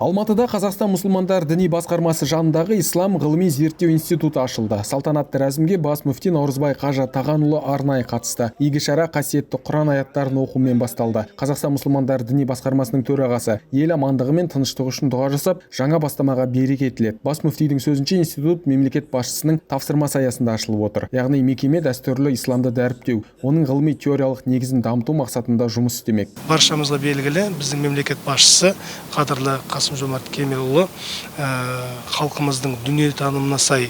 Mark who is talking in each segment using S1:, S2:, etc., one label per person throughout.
S1: Алматыда Қазақстан мұсылмандар діни басқармасы жанындағы Ислам ғылыми зерттеу институты ашылды. Салтанатты рәсімге бас мүфти Наурызбай қажы Тағанұлы арнайы қатысты. Игі шара қасиетті Құран аяттарын оқумен басталды. Қазақстан мұсылмандар діни басқармасының төрағасы ел амандығы мен тыныштығы үшін дұға жасап, жаңа бастамаға береке тіледі. Бас мүфтидің сөзінше, институт мемлекет басшысының тапсырмасы аясында ашылып отыр. Яғни мекеме дәстүрлі исламды дәріптеу, оның ғылыми теориялық негізін дамыту мақсатында жұмыс істемек.
S2: Баршамызға белгілі, біздің мемлекет басшысы қадірлі Қасым-Жомарт Кемелұлы халқымыздың дүниетанымына сай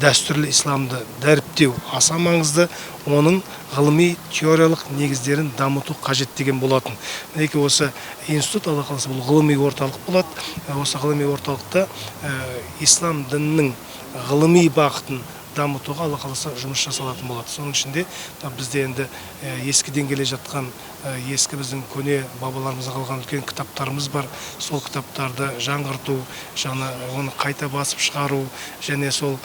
S2: дәстүрлі исламды дәріптеу аса маңызды, оның ғылыми теориялық негіздерін дамыту қажет деген болатын. Мінекей осы институт, Алла қаласа, бұл ғылыми орталық болады. Осы ғылыми орталықта ислам дінінің ғылыми бағытын дамытуға Алла қаласа жұмыс жасалатын болады. Соның ішінде бізде енді ескіден келе жатқан, ескі біздің көне бабаларымыздан қалған үлкен кітаптарымыз бар. Сол кітаптарды жаңғырту, жаңа оны қайта басып шығару және сол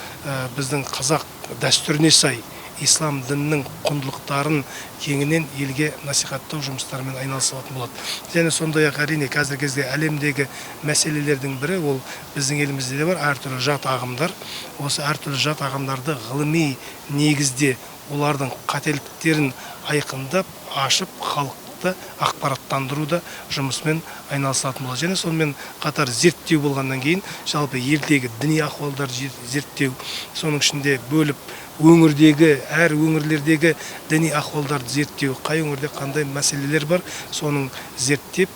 S2: біздің қазақ дәстүріне сай ислам дінінің құндылықтарын кеңінен елге насихаттау жұмыстарымен айналысатын болады. Және сондай-ақ әрине қазіргі кезде әлемдегі мәселелердің бірі ол біздің елімізде де бар әртүрлі жат ағымдар. Осы әртүрлі жат ағымдарды ғылыми негізде олардың қателіктерін айқындап, ашып, халықты ақпараттандыруда жұмысымен айналысатын болады. Және сонымен қатар зерттеу болғаннан кейін жалпы елдегі діни ахуалдарды зерттеу, соның ішінде бөліп өңірдегі, әр өңірлердегі діни ахуалдарды зерттеу, қай өңірде қандай мәселелер бар, соның зерттеп,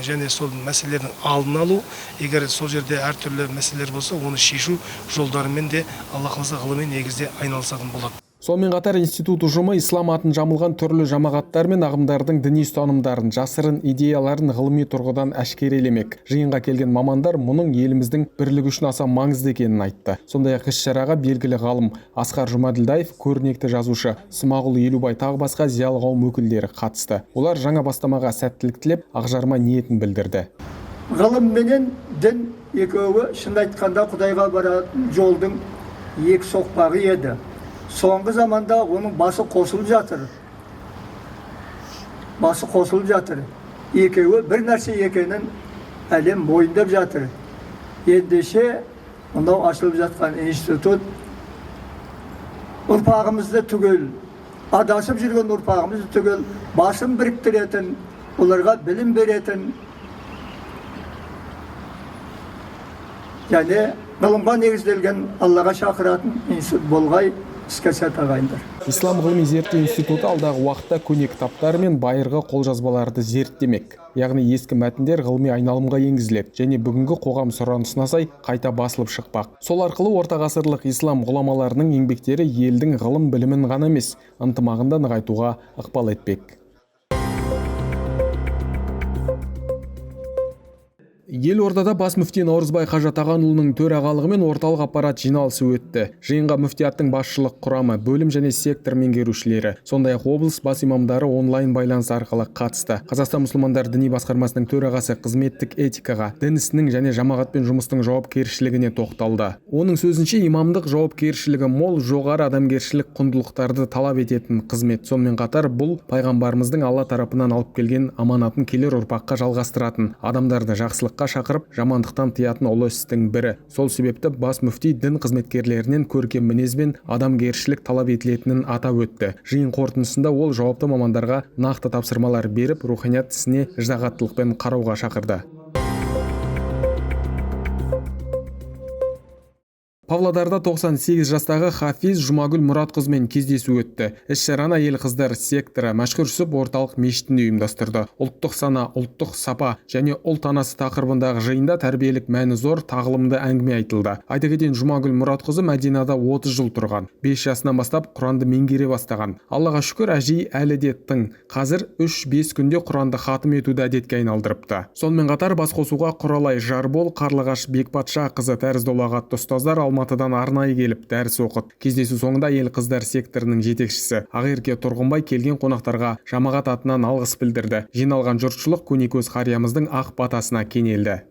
S2: және сол мәселелердің алдын алу, егер сол жерде әртүрлі мәселелер болса, оны шешу жолдарымен де Алла қаласа ғылыми негізде айналысатын болады.
S1: Сонымен қатар институт ұжымы ислам атын жамылған түрлі жамағаттар мен ағымдардың діни ұстанымдарын, жасырын идеяларын ғылыми тұрғыдан әшкерелемек. Жиынға келген мамандар мұның еліміздің бірлігі үшін аса маңызды екенін айтты. Сондай-ақ іс-шараға белгілі ғалым Асқар Жұмаділдаев, көрнекті жазушы Смағұл Елубай тағы басқа зиялы қауым өкілдері қатысты. Олар жаңа бастамаға сәттілік тілеп, ақжарма ниетін білдірді.
S3: Ғылым менен дін екеуі шын айтқанда Құдайға баратын жолдың екі соқпағы еді. Соңғы заманда оның басы қосылып жатыр. Басы қосылып жатыр. Екеуі бір нәрсе екенін әлем мойындап жатыр. Ендеше мынау ашылып жатқан институт ұрпағымызды түгел, адасып жүрген ұрпағымызды түгел басын біріктіретін, оларға білім беретін және ғылымға негізделген Аллаға шақыратын институт болғай. Іске сәт ағайындар.
S1: Ислам ғылыми зерттеу институты алдағы уақытта көне кітаптар мен байырғы қолжазбаларды зерттемек. Яғни ескі мәтіндер ғылыми айналымға енгізіледі және бүгінгі қоғам сұранысына сай қайта басылып шықпақ. Сол арқылы ортағасырлық ислам ғұламаларының еңбектері елдің ғылым білімін ғана емес, ынтымағын да нығайтуға ықпал етпек. Елордада бас мүфти Наурызбай қажы Тағанұлының төрағалығымен орталық аппарат жиналысы өтті. Жиынға мүфтияттың басшылық құрамы, бөлім және сектор меңгерушілері, сондай-ақ облыс бас имамдары онлайн байланыс арқылы қатысты. Қазақстан мұсылмандар діни басқармасының төрағасы қызметтік этикаға, дін ісінің және жамағатпен жұмыстың жауапкершілігіне тоқталды. Оның сөзінше, имамдық жауапкершілігі мол, жоғары адамгершілік құндылықтарды талап ететін қызмет. Сонымен қатар бұл пайғамбарымыздың Алла тарапынан алып келген аманатын келер ұрпаққа жалғастыратын, адамдарды жақсылыққа шақырып, жамандықтан тыятын ұлы істің бірі. Сол себепті бас мүфти дін қызметкерлерінен көркем мінез бен адамгершілік талап етілетінін атап өтті. Жиын қорытындысында ол жауапты мамандарға нақты тапсырмалар беріп, руханият ісіне ыждағаттылықпен қарауға шақырды. Павлодарда 98 жастағы Хафиз Жұмагүл Мұратқызымен кездесу өтті. Іс-шараны әйел қыздар секторы Мәшһүр Жүсіп орталық мешітінде ұйымдастырды. Ұлттық сана, ұлттық сапа және ұлт анасы тақырыбындағы жиында тәрбиелік мәні зор тағылымды әңгіме айтылды. Айта кетейін, Жұмагүл Мұратқызы Мәдинада 30 жыл тұрған. 5 жасынан бастап Құранды меңгере бастаған. Аллаға шүкір, әжей әлі де тың. Қазір 3-5 күнде Құранды хатым етуді әдетке айналдырыпты. Сонымен қатар басқосуға Құралай Жарбол, Қарлығаш Бекпатша қызы тәрізді ұлағатты ұстаздар Алматыдан арнайы келіп дәріс оқыды. Кездесу соңында әйел қыздар секторының жетекшісі Ақерке Тұрғынбай келген қонақтарға жамағат атынан алғыс білдірді. Жиналған жұртшылық көнекөз қариямыздың ақ батасына кенелді.